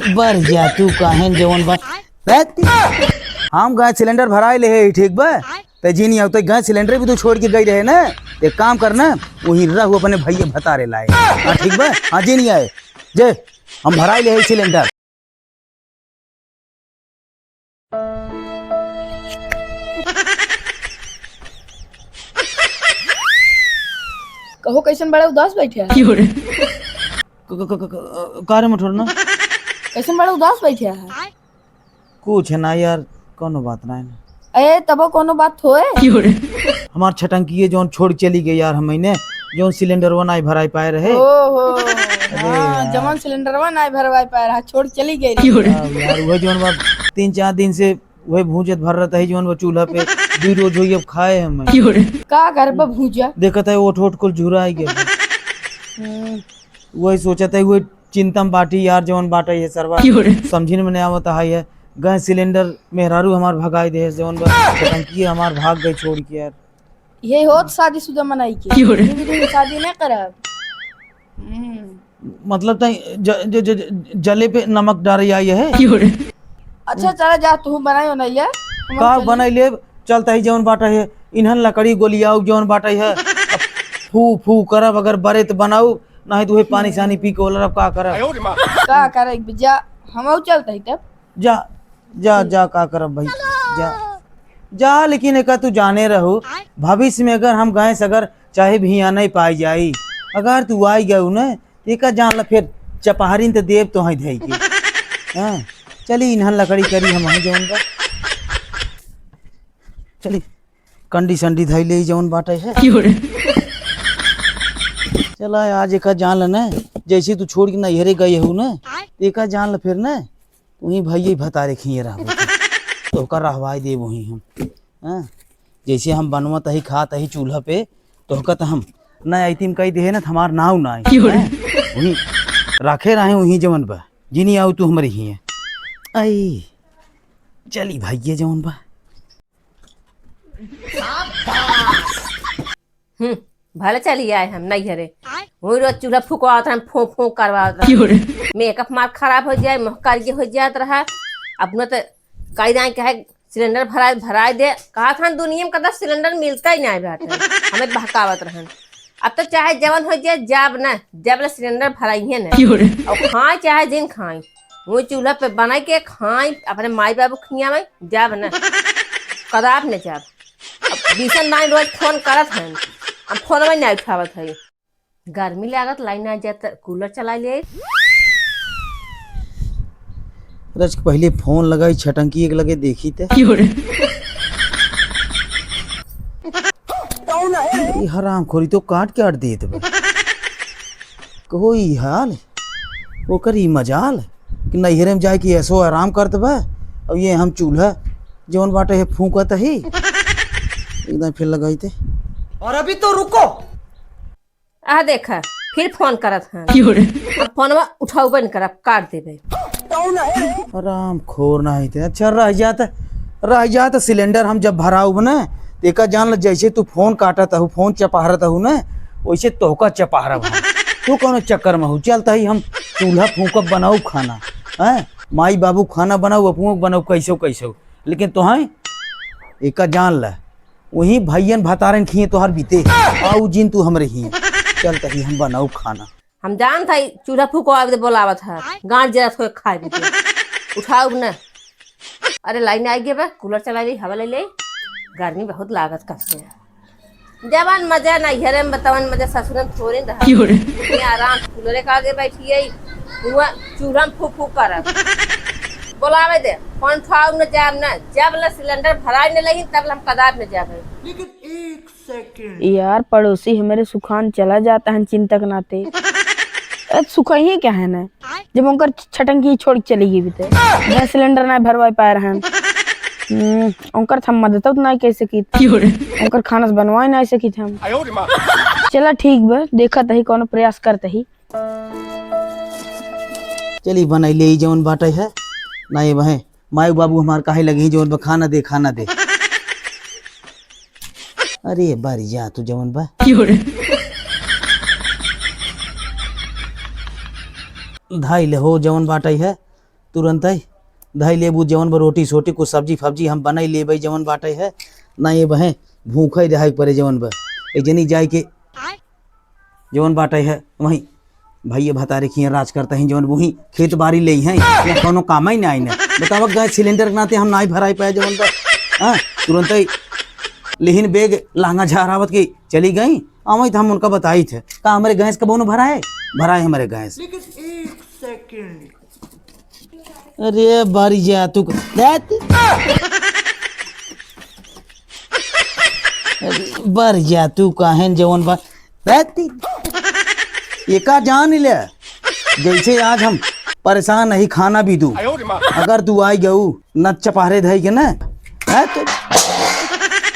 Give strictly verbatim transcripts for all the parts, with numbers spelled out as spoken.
बर जा तू काहेन जवन बा। बे, हम गैस सिलेंडर भराए ले है, ठीक बा? ते जिन आवते गैस सिलेंडर भी तू छोड़ के गई रहे ना। एक काम कर ना, वहीं रहू अपने भैया भतारे लाए। हाँ, ठीक बा? हाँ, जिन आए। जे, हम भराए ले है सिलेंडर। कहो, कैसन बड़ा उदास बैठे है? क-, क-, क-, क-, का रे मठोरना? कैसन बड़ा उदास बैठे है? कुछ ना यार, कौनो बात ना है ना। ए, तबो कौनो बात होए? हमार छटंकिये जौन छोड़ चली गई यार, हम महीने जौन सिलेंडरवा नाई भराई पाए रहे। ओहो, अरे हाँ, यार। जवन सिलेंडरवा नाई भरवाई पाए रहा, छोड़ चली गई रही। अब यार, वह जौन बा तीन चार दिन से वह भूंजत भर रहता है जौन बा चूल्हा पे। दू रोज हुई अब खाए हम। का करबा भूंजा? देखत है ओठ ओठ कुल झुराई गया। हम्म। वही सोचत है, वही चिंता में बाटी यार, जवन बाटा ये सरवा। क्यों रे? समझिन में नहीं आवत है, ये गैस सिलेंडर मेहरारू हमार भगाई दे, जवन बा टंकी हमार भाग गई छोड़ के यार। ये होत शादीशुदा मनाई के। क्यों रे? दू दिन शादी नहीं करब। हम्म। मतलब तई ज-, ज-, ज-, ज-, जले पे नमक डारे आई है। क्यों रे? अच्छा, चला जा, तू बनाई हो नहीं ले। हम का चली। बनाई लेब? चलता ही जवन बाटा है, इन्हन लकड़ी गोलियाऊ जवन बाटा है। अब फू फू करब, अगर बरे त बनाऊ, नहीं तो वही पानी सानी पी के ओलरब, का करब? का करे जा, हमहू चलत ही तब। जा, जा, जा, का करब भाई, जा, जा। लेकिन एका तू जाने रहो, भविष्य में अगर हम गैस अगर चाहे भी यहाँ नहीं पाई जाई, अगर तू आई गऊ न, एका जान ला फिर चपहरिन त देब तो हैं धई के। हाँ, चली इन्हन लकड़ी करी हम हैं जौन बा। चली। कंडी संडी धई ले जौन बाटे है। क्यों रे? चला आज एका जान ल न, जैसे तू छोड़ के नैहरे गई हऊ न, एका जान ल फिर न, वहीं भैया भतारे खिए रहबो। तोहका रहवाई देब वहीं हम। हाँ? जैसे हम बनवत ही खात ही चूल्हा पे, तोहका त हम न आइतिम कही देहे न, त हमार नाव ना आई। क्यों रे? हाँ? वहीं रखे रहे वहीं जवन बा। जिनी आऊ तू हमरे हिए। आई, चली भैया जवन बा। हम्म, भले चली आए हम नैहरे। वही रोज चूल्हा फुकवावत रहन, फूंक फूंक करवावत रहन। क्यों रे? मेकअप मार खराब हो जाए, महकारिये हो जात रहा। अपना तो कई दाई कहे सिलेंडर भराए, भराए दे। कहा था दुनिया में कदा सिलेंडर मिलता ही नहीं बाटे। हमें बहकावत रहन। अब तो चाहे जवन हो जाए, जाब ना, जब ले सिलेंडर भराई है ना। क्यों रे? और खाए चाहे जिन खाए, वो चूल्हा पे बनाई के खाई, अपने माई बाबू खियावे, जाब न, कदाप न जाब। अब बीसन नाई रोज फोन करत हैं, हम फोन में नहीं उठावत है। गर्मी लागत, लाइन आ जात, कूलर चला ले। रच के पहले फोन लगाई, छटंकी एक लगे देखी ते। क्यों रे? ई हरामखोरी तो काट के अट देत बा। कहो ई हाल, ओकर ई मजाल कि नैहरे में जाए के ऐसो आराम करत बा, और ये हम चूल्हा जौन बाटे है फूंकत ही। एकदम फिर लगाई ते। और अभी तो रुको। आ देखा, फिर फोन करत हैं। क्यों रे? अब फोनवा उठाउबे न करब, काट देबे। हरामखोर नहीं थे। अच्छा, रह जात, रह जात सिलेंडर हम जब भराउब न, त एका जान ल, जैसे तू फोन काटत हऊ, फोन चपहरत हऊ न, वैसे तोहका चपहरब हम। तू कौनो चक्कर में हऊ? चलत ही हम चूल्हा फूंकब, बनाऊ खाना, हैं? माई बाबू खाना बनाऊ, अपनो बनाऊ, कैसो कैसो। लेकिन तोहें एका जान ल, वही भैयन भतारन खिए तोहर बीते, आऊ जिन तू हमरे ही। चलत ही हम बनाऊ खाना। हम जानत हई, चूल्हा फूको आवे दे बोलावत है, गांड जरत होए खाए पी के। उठाउब न। अरे लाइन आई गए बा, कूलर चला ले, हवा ले ले। गर्मी बहुत लागत कब से। जवन मजा नैहरे में, तवन मजा ससुरे में थोड़े रहा। क्यों रे? ये आराम से कूलरे के आगे बैठिए, हुआ चूल्हा में फू फू करत। बोलावे दे, फोन उठाउब न, जाब न, जब ले सिलेंडर भराई न लेही, तब ले हम कदाप न जाबे। लेकिन एक यार, पड़ोसी हमरे सुखान चला जात हैं चिंता के नाते। अरे, सुखाइए क्या है ना, जब उनकर छटंकी छोड़ के चली गई बीते। गैस सिलेंडर ना भरवाए पाए रहन। हम्म, उनकर त हम मदद तो ना कर सकित। उनकर खाना से बनवाए ना सकित हम। चला ठीक बा, देखत ही कौनो प्रयास करत ही। चली बनाई ले, ई जवन बाटे है, ना ये बहे, माई बाबू हमार काहे लगे, जवन बा, खाना दे, खाना दे। अरे बारी जा तू जवन बा। धाई ले हो जवन बाटे है, तुरंतै धइ लेबू जवन बा रोटी सोटी, कुछ सब्जी फब्जी हम बनाई लेबै जवन बाटै है, ना ये बहे भूखै रहै के परे जवन बा। एक जनी जाइके जवन बाटै है वहीं भइया भतारे खियाँ राज करत हैं, जवन वहीं खेत बारी लेइ हैं, या कउनो कामै नाहीं न। बतावा, गैस सिलेंडर के नाते हम नाहीं भराइ पाए जवन बा। हाँ, तुरंतै लिहिन बेग लहंगा झारावत के चली गई। आवै त हम उनका बताइत है, का हमरे गैस कबहुँ न भराए? भराए हमरे गैस। लेकिन एक सेकंड। अरे बरिया तू क-, दैत। अरे बरिया तू काहेन जवन बा-, दैत। एका जान ले, जैसे आज हम परेशान नहीं खाना भी दू, अगर तू आई गऊ नच चपारे धई के ना, दैत।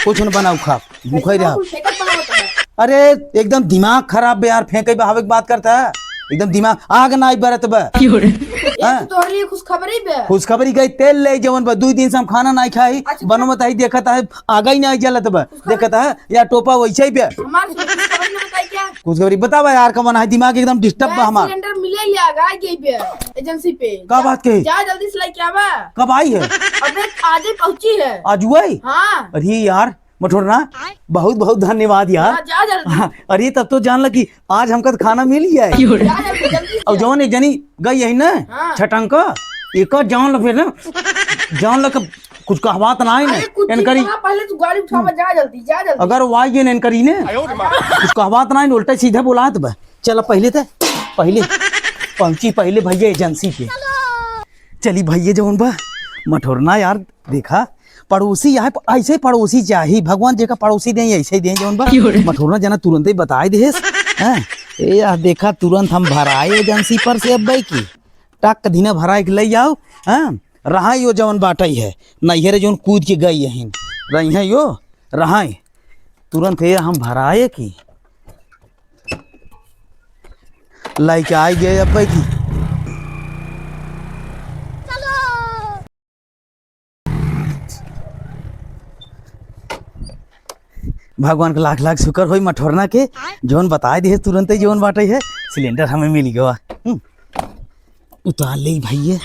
कुछ न बनाऊ खा। भूखा ही रहा। कुल फेंकत कहाँ होता है? अरे, एकदम दिमाग खराब बे यार, फेंके बहावे के बात करता है। एकदम दिमाग आग ना आई बरत बा। क्यों रे? ये हाँ? तो तोहरे लिए खुशखबरी बे। खुशखबरी गई तेल ले जवन बा, दुई दिन से हम खाना नाहीं खाई, अच्छा, बनो बताई देखत है, आगा ही नाहीं जलत बा। खुशखबरी? देखत है, या टोपा वैसे ही बे। हमारे से खुशखबरी ना बताई क्या? खुशखबरी बतावा यार, कमन है, दिमाग एकदम डिस्टर्ब बा गैस हमार। सिलेंडर मिले लिया, आ गई बे, एजेंसी पे। का बात कही? जा जल्दी से लेके आवा। कब आई है? अबे आज ही पहुंची है। आज हुआ ही? हाँ। अरे यार, मठोरना, आय। बहुत बहुत धन्यवाद यार। हाँ, जा जल्दी। हाँ, अरे तब तो जान लग कि आज हमका तो खाना मिल ही जाए। जा जल्दी, जल्दी से। और जवन एक जनी गई है ना, हाँ। छटंका, एक जान लग फिर ना, जान लग कुछ कहवात ना है ना, अरे कुछ इनकरी। कहा, पहले तू गाड़ी उठावा, जा जल्दी, जा जल्दी। अगर वो आई गई ना इनकरी ने, आयो रे माँ। कुछ कहवात ना है, उल्टा सीधा बोलात बा। चला पहले ते, पहले पहुँची, पहले भैया एजेंसी पे। चली भैया जवन बा, मठोरना यार, देखा, पड़ोसी आए, प-, ऐसे पड़ोसी चाही, भगवान जेका पड़ोसी दें, ऐसे ही दें, जौन बा। क्यों रे? मठोरना जना तुरंते बताए देस। हाँ, ए, आ देखा, तुरंत हम भराए एजेंसी पर से अब भाई की। टक दिना भराए के लई आओ, हाँ, रहाई यो जौन बाटई है, नैहरे जौन कूद के गई है, रही है यो, रहाई। तुरंत हे हम भराए की। लइके आई गए अब भाई की। भगवान के लाख लाख शुक्र होई मठोरना के, जौन बताए दिहे तुरंते जौन बाटे है, सिलेंडर हमें मिल गवा। हम्म, उतार ले भैया।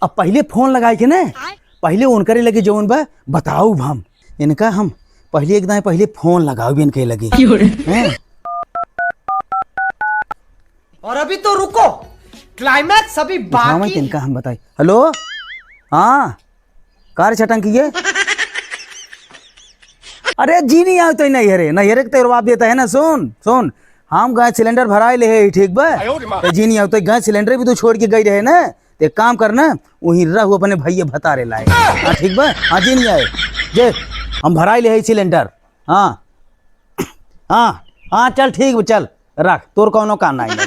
अब पहिले फोन लगाए के ना, पहिले उनकरे लगे जौन बा बताउब हम। इनका हम पहिले एक दाएं पहिले फोन लगाउब इनके लगे। क्यों रे? हैं? और अभी तो रुको, climax अभी उठावा बाकी। इनका हम बताई। हेलो, हाँ, का रे छटंकी ये? अरे जी नहीं आओ तो नहीं है रे, नहीं है रे, तेरे बाप देता है ना। सुन सुन, हम गैस सिलेंडर भराए ले है, ठीक बा? आयो रे माँ। तो जी नहीं आओ तो गैस सिलेंडर भी तो छोड़ के गई रहे ना। ते काम कर ना, वहीं रहू अपने भैया भतारे लाए। हाँ, ठीक बा? हाँ, जी नहीं आए। जे, हम भराई ले है सिलेंडर। हाँ। हाँ, हाँ, चल ठीक बा, चल, रख, तोर कौनो काम नहीं है।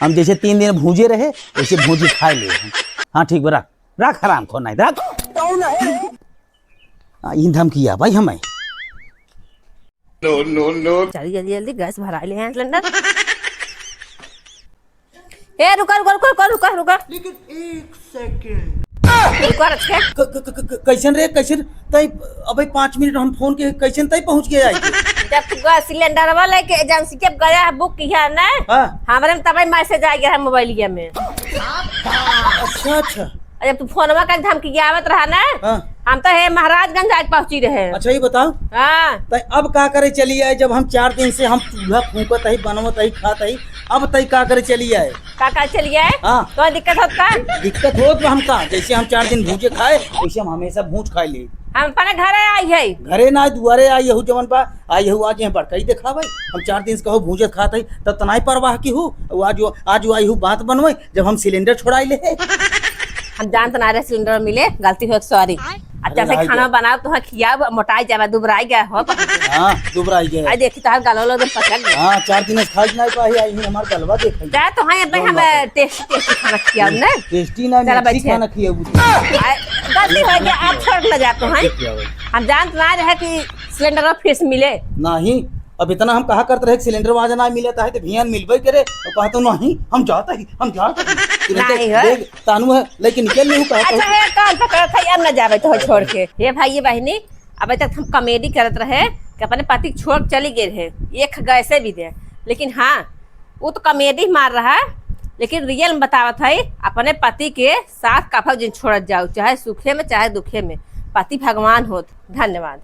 हम जैसे तीन दिन भूजे रहे, वैसे भूजी खाए ले। हाँ, ठीक बा, रख, रख, हराम खो नहीं, रख। कौन है? हाँ, ई धमकी आ भाई हमें। No, no, no। जल्दी, जल्दी, जल्दी गैस भराई ले हैं सिलेंडर। ए, रुका, रुका, रुका, रुका, रुका, रुका। लेकिन एक सेकंड। रुका, रखे। क-, क-, क-, क-, कैसन रे, कैसन? तई, अबे पाँच मिनट हम फोन के, कैसन तई पहुँच गया है? जब तू गैस सिलेंडरवा लेके एजेंसी के गया है, बुक किया है ना? हाँ। हमरे में तबे मैसेज आ गया है मोबाइलिया में। अच्छा, अच्छा। और जब तू फोनवा का धमकी आवत रहा ना, हाँ। हम तो हे महाराजगंज आज पहुँची रहे। अच्छा, ये बताओ। हाँ। तो अब का करे चली आए, जब हम चार दिन से हम चूल्हा फूंकत ही, बनवत ही, खात ही, अब तई का करे चली आए? का का चली आए? हाँ। तो दिक्कत होत का? दिक्कत होत बा हमका, जैसे हम चार दिन भूजे खाए, वैसे हम हमेशा भूज खाए ले। हम अपने घरे आई है। घरे ना, दुआरे आई हूँ, जवन बा, आई हूँ, आज यहाँ बड़कई देखावे। हम चार दिन से कहो भूजत खात ही, तब तनाई परवाह की हूँ। वो आज, आज वो आई हूँ बात बनवे, जब हम सिलेंडर छोड़ाई ले। हम जानत ना रहे सिलेंडर मिले, गलती हो, सॉरी। अच्छा अरे से भाई खाना बा। बनाओ, तुम्हें खियाओ, मोटाई जावा, दुबराई गया हो। हाँ, दुबराई गया। आई देखी, तार गलो लो, एकदम पचक गया। हाँ, चार दिन से खाई नहीं पाई, आई हमार गलवा देख। जा तो हाँ, अब कौन हम बात है? टेस्टी, टेस्टी खाना खियाओ ना। टेस्टी ना, चला मिर्ची बैठे। खाना खियाओ। आ, गलती हो गया, आप छोड़ ना जा तो हाँ। ठीक है भाई। हम जानत ना रहे कि सिलेंडर फिर से मिले। नहीं, अब इतना हम कहा करते रहे कि सिलेंडर वहाँ जना मिलता है तो भियान मिलबे करे, और कहा तो नहीं, हम जाता ही, हम जाता ही। तुरंते नहीं हो। देख, तानू है, लेकिन निकल नहीं कहता। अच्छा, हे कान पकड़त है, अब न जावे तो छोड़ के। हे भाई, ये बहिनी, अब तक हम कॉमेडी करत रहे कि अपने पति के छोड़ के चली गई रहे, एक गैसे भी दे। लेकिन हाँ, वो तो कॉमेडी मार रहा है, लेकिन रियल में बतावत है, अपने पति के साथ कभो जिन छोड़त जाओ, चाहे सुखे में चाहे दुखे में, पति भगवान होत। धन्यवाद।